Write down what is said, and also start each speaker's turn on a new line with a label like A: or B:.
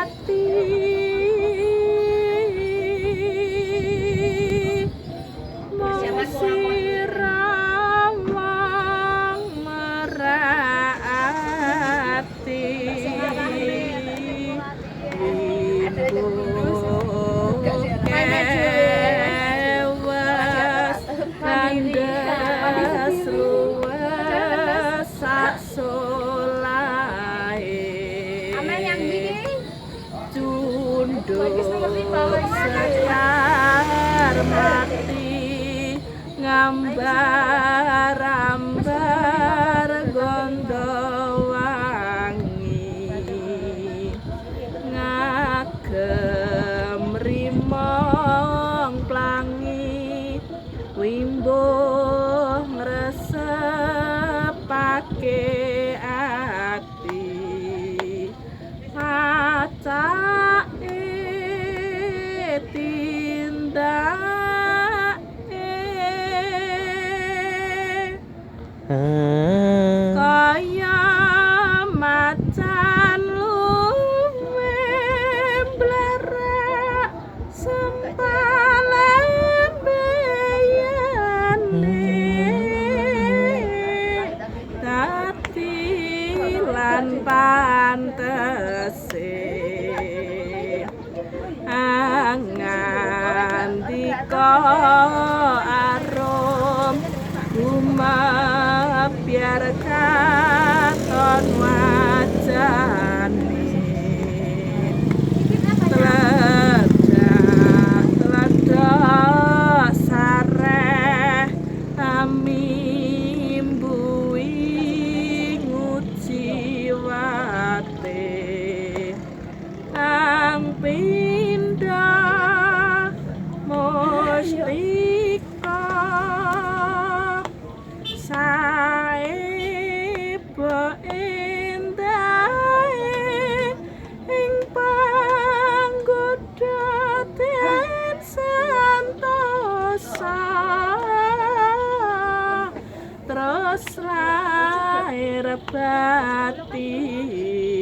A: ati mung sira wong merati kewas kandas luwes sak solahe cunduk sekar mati ngambar-ambar gondo wangi ngagem rimong plangi wimbuh ngresepake ati pacake tindake kaya macan luwe mblerak sempale beyane dadi lan pantese angandika arum gumebyar katon wajane tledak tledok sareh amimbui ngujiwate kang pindha mustika saebo endahe ing panggoda den santosa terus lahir batin.